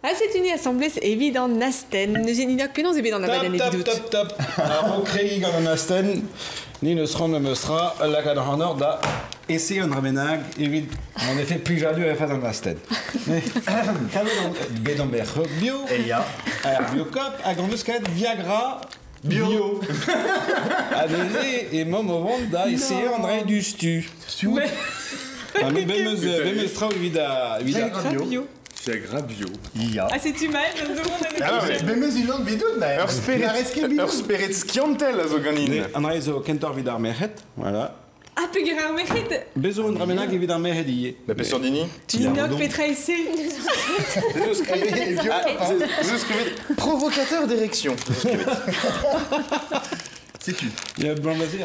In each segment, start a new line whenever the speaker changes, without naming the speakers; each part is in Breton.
Ha setu ni asambles evit an astenn. Neuze Nina, penaos eo bet an abadenn
Tap,
evidout?
tap, tap, tap. A-raok kregiñ gant an astenn, ni n'eus c'hoant memes tra lakaat ac'hanoc'h da ese un dra bennak evit en effet plijadur e fas an astenn. Kavet on bet an ber bio,
Ya.
ar biocop, hag on eus kavet Viagra bio. Ha neuze emaomp o vont da essayer an dra du stu.
Stu
Mais-
Ah, mais ben meus, ben meus traoù evit a... Evit a...
Viagra bio.
Viagra bio.
Ya.
Ah, setu Maël, dans deux secondes,
Ah, ouais.
Mais meus unan bidout, mais.
Ur spered, ur spered skiantel a zo ganin.
An dra zo kentoc'h evit ar merc'hed, voilà.
Ah, peger ar merc'hed.
Bez zo un dra bennak evit ar merc'hed ivez.
La peseurt dini.
Nina,
donc.
petra ese.
Zo skrivet provocateur d'érection.
Sais-tu
Il y a blanc basé,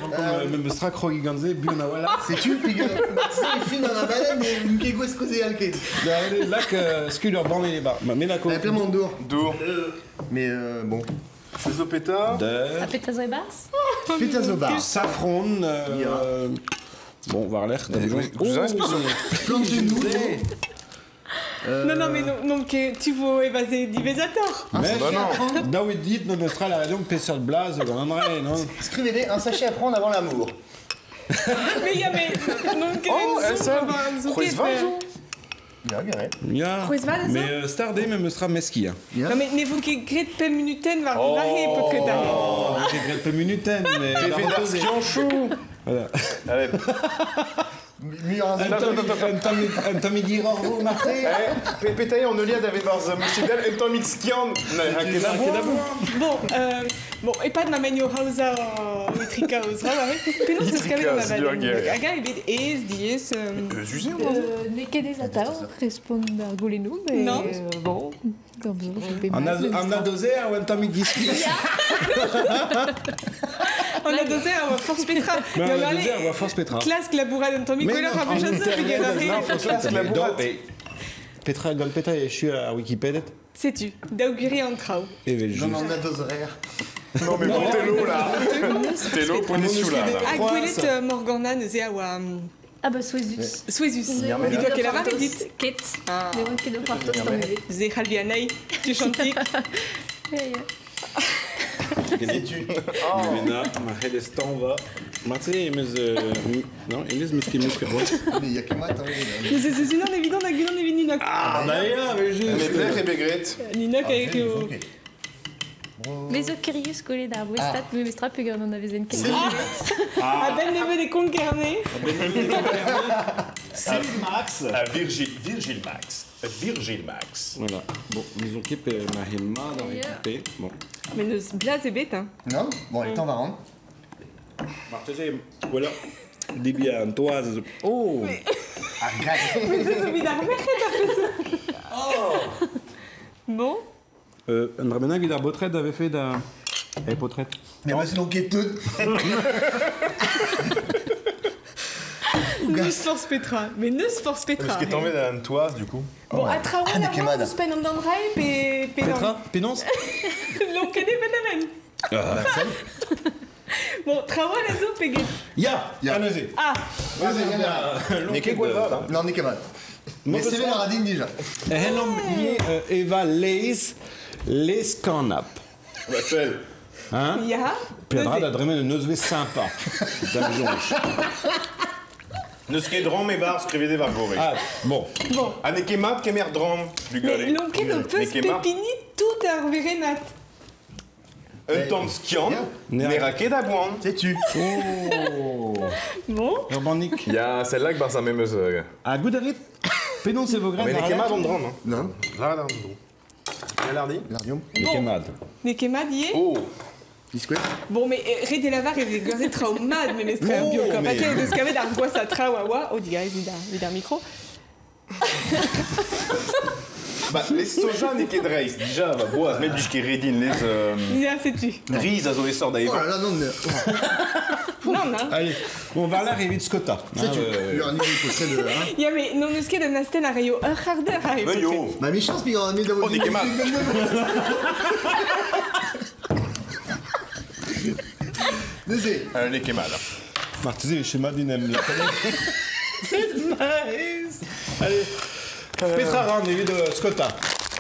même meus tra krogi ganze, buan a wala.
Sais-tu, puis c'est fin dans la baleine, mais une kegouez koze alket.
Da lak skul ur banne e bar. Ma me lako.
Plein dour.
Dour.
Mais bon.
Zopeta.
Da
Petazo e barz?
Petazo bar.
safron. Bon, war l'air.
Vous avez
Plante-nous.
Non, non, mais non, non, que tu vo evase divezator.
Mais
Bah non.
Da oet dit no meus tra la radio peseurt blaz gant an dra, non?
Scrivez-les un sachet à prendre avant l'amour.
Mais ya, mais non, que
Oh, SL. C'hwez vat zo.
Ya, bien.
Ya.
C'hwez vat a zo?
Mais stardé me meus tra meski. hein.
Non, mais ne vo ket gret pemp minuten war oh. rahe peut-être da.
Oh, j'ai gret pemp minuten, mais...
Pefe d'ar skianchou.
Voilà.
Allez.
Un tamm digor vo, marte.
Eh, petae an euliad ave barz mouchidel, un tammig skiant. Na, ha ket a
Bon, bon, e pad ma menio hauza o itrika oz ra, ouais. Penaos eus kavet an
Itrika,
abadenn.
ger.
Hag e bet ez, diez...
Eus uze,
N'eo ket ez atav, respont ar goulennoù, mais
Non.
bon, gant zo, je vais
An
mal,
a dozer ou un tammig giski.
An a dozer a oa force petra.
Mais
Gant
an a
ale,
dozer a oa force petra.
Klask labourat un tammig
Mais
gwelloc'h
non,
a vech a zo, peger ar re.
Klask Petra, gant petra e chu ar Wikipediet.
Setu, daouguri an traoù.
Evel just.
Non, non, on a dos rare.
Non, mais bon, Tello, là. Tello, prenez sous là.
Hag gwelet Morgana neuze a oa
Ah bah souezus.
souezus.
mais
Il doit qu'elle a dit.
Ket.
Ah.
Ne oan ket o c'hoartoz tamm ebet.
Ze c'halvi anezhi, tu chantik.
Ya, ya.
Sais-tu Mena, ma c'hellez tanva. Marte, em eus... Non, enez meus ket meus ket c'hoazh.
Mais il y a que moi, attends.
Neuze zeus unan evidon hag unan evit Ninok.
Ah, bah ya, mais
Mais
juste.
plec'h e begret.
Ninok hag eo...
Me zo kirius gwelet ar bouestat, me mestra peogwir an anavezen ket.
A ben nebeut e konkerne.
Sylvie Max.
Ah, Virgil, Virgil Max. Virgil Max.
Voilà. Bon, nous on kip ma hemma da
Ya.
récupé. Bon.
Mais neus blaz ebet, hein.
Non Bon, le temps va rendre.
Marteze, voilà. Debi an toaz. Oh.
Ah, grâce.
Mais ze zo evit ar merc'hed ar peseurt. Bon.
Un dra bennak evit ar botred avait fait da... E potred.
Mais moi, c'est donc tout.
Neus force petra. Mais neus force petra.
Parce que t'en mets un toaz, du coup.
Bon, a traoù
Ah,
a
ne ket mat.
oa ouzhpenn an dra pe... pe
Petra Penons
L'on ket e ben Bon, traoù a zo pe get.
Ya.
Ya.
Ah, neuze.
Ah,
N'eo ket gwell vat, hein.
Non, n'est ket mat. Mais c'est la radine déjà.
Hellomp ivez Eva Leis les canap.
Bah, celle.
Hein
ya.
Peadra
Neuze.
da dremen un neuzvez sympa. Dame jonch.
Neus ket dram e bar, skrivede war gore.
Ah, bon.
Bon.
Ha n'eo ket mat kemer dram,
Mais
bugale.
l'on ket o peus
N'eo ket mat.
pepini tout ar verenat.
Un tamm skiant,
Ne
ne ra ket a boan.
Sais-tu
Oh.
Bon.
Ur bannik.
Ya, celle-là barz ar memeus...
Ah, goudarit. Penons e vo gret.
Mais n'eo ket mat an dram, hein.
Non.
Là, là, bon. Lardi.
Lardium.
N'eo ket mat.
N'eo ket mat ivez.
Oh.
Biscuit.
Bon, mais ret e lavar e vez gwerzhet traoù mat memes tra
Oh,
bio
mais-
Pase deus kavet ar gwaz a traoù a oa. Oh, digarez evit ar micro.
Bah, les soja n'eo ket dreiz. Dija, va boaz, met blij ket redin les...
Ya, setu.
Riz a zo e sort da
Oh
evañ.
là là, non, mais.
Non, non.
Allez, bon, war l'air evit Scotta.
Sais-tu Il y a un niveau de de. Hein.
Ya, mais non eus ket an asten a reio ur c'harder a
Ben yo.
Ma méchance, puis on a mis
Oh, n'eo ket mat.
Neuze.
N'eo ket mat.
Marteze, e schéma din em la Nice. Allez. Petra ran evit skota.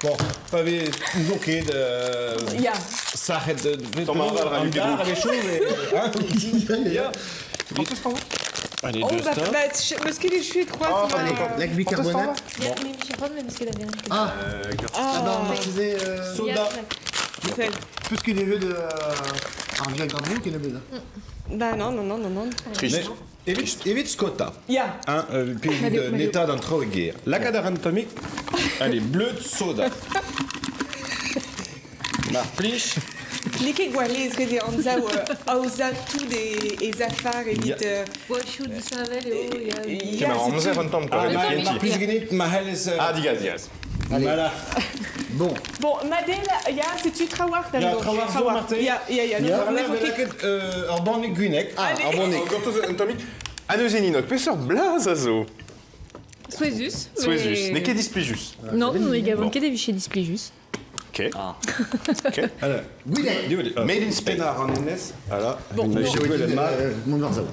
Bon, pa vez n'ouzon ket...
Ya.
Sac'het...
Tamm aval ra
An
du
dar
debrouk.
a vez hein. Ya. Allez,
Oh,
deux
bah,
stop.
bah, meus ket echuet c'hoazh
Ah,
ma...
Lac bicarbonate.
Ya, mais j'ai pas même ce que la vérité.
Ah,
Ah,
ah bah, on disait.
Soda.
Sell.
Plus que les jeux de. Un vieux gradou qui est le
Bah non, non, non, non, non.
Trist.
Mais, evit skota.
Ya.
Hein, puis
Mario,
evit
Mario.
neta d'an traoù e ger. Lakaat ar an tammig. Allez, bleu de soda. Mar plij.
N'eo ket gwalez ret eo anzav aozañ tout e zafar evit...
Gwachou disheñvel eo, ya.
Ya,
Ma
setu.
amzer un tamm
Ah,
quoi.
mar plij ganit, ma c'hellez...
Ah, digaz, digaz.
Allez.
Voilà.
Bon,
Bon, Madel, ya, setu trawar da
Ya, trawar zo, Martin.
Ya, ya, ya.
Ya,
non, ne vo ket-
lakaet ur bannig gwinek.
ah,
Allez.
un bon nez.
Gortoz un tammig. A neuze ninok, peseurt blaz a zo.
Souezus.
Souezus. N'eo ket displijus.
Non, non, e gavon ket e vije displijus.
Ok.
Allez.
Gwinek.
Div-
Made in Spain.
Penn ar an enez. Voilà.
Bon,
Bon,
non.
gwelet mat.
Mont war zao.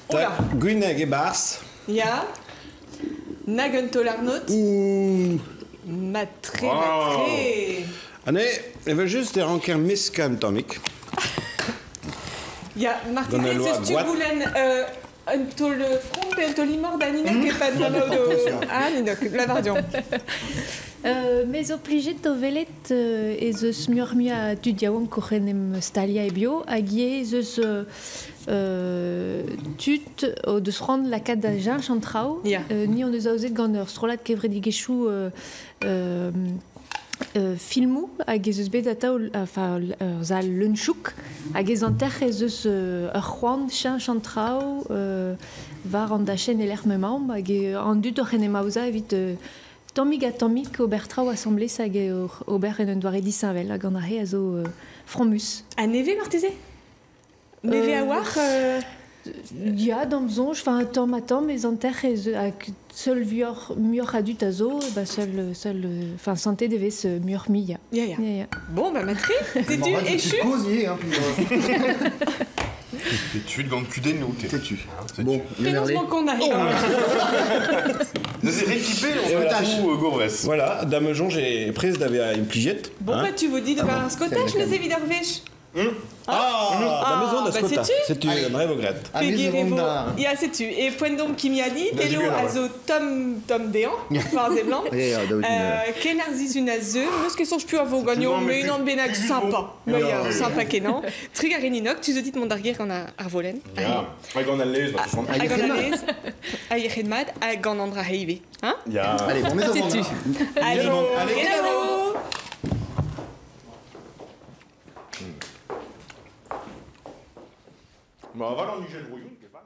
Oula.
Gwinek e barz.
Ya. Nag un taol arnot.
Ouh.
Matre,
Wow.
matre.
Allez, evel just e ranker meska un tammig.
Ya, Martin,
Gant al loa
se tu
goat.
goulenn un taol front pe un taol imor da Ninok e pad ma do... Ah, Ninok, lavardion.
Me zo plijet o velet ez eus muioc'h-mui a dud yaouank oc'h en em stalia e bio, hag ivez ez eus tud o deus c'hoant lakaat da cheñch an traoù.
Ya.
Ni hon eus aozet gant ur strollad kevredigezhioù filmoù hag ez eus bet atav enfin, ur zal leun-chouk hag ez an terc'h ez eus ur c'hoant cheñch an traoù war an dachenn e lec'h m'emaomp hag an dud oc'h en em aozañ evit tammig ha tammig ober traoù asambles hag ober en un doare disheñvel hag an ahe a zo fromus.
A neve, marteze? Neve a war
Ya, d'am soñj, enfin, tamm ha tamm ez an terc'h ez hag seul vuioc'h muioc'h a dud a zo, ba seul, seul, enfin, santé devez muioc'h mi, ya.
Ya, ya.
Ya, ya.
Bon, bah, matre, t'es-tu échu
Cause, hein, puis,
T'es-tu gant kudennoù, t'es.
Têtu. Bon,
Penaos qu'on arrive.
Neuze rééquipé, on
voilà.
se gourvez.
Voilà, dame jonge e prez d'ave a implijet.
Bon,
hein.
bah, tu vous dis de faire un scotage, les évit d'Arvech.
Ah,
Ah,
da maison da
bah,
skota.
sais-tu
C'est-tu un rêve au gret.
Ah, mais
Revo.
da.
Ya, sais-tu. Et point d'ombre qui m'y a dit,
Da
Telo
dibunañ, ouais.
a zo Tom, Tom Déan, par blanc.
Ya, ya, da
Ken ar zizun a zeu, meus ket soñj piv a vo gagnon,
Non, mais
mais
tu-
unan bennak sympa.
Ya,
Ya,
ya.
sympa kenan. Trigareninok, tu zo dit mont ar ger gant ar volen.
Ya. Hag an al lez, ba,
Hag an alez, hag e mat, hag gant an dra heive. Hein?
Ya.
Allez, bon, mais
Sais-tu. Allez,
Allez,
kenavo.
Ma aval an ugel rouilloun, ket pas.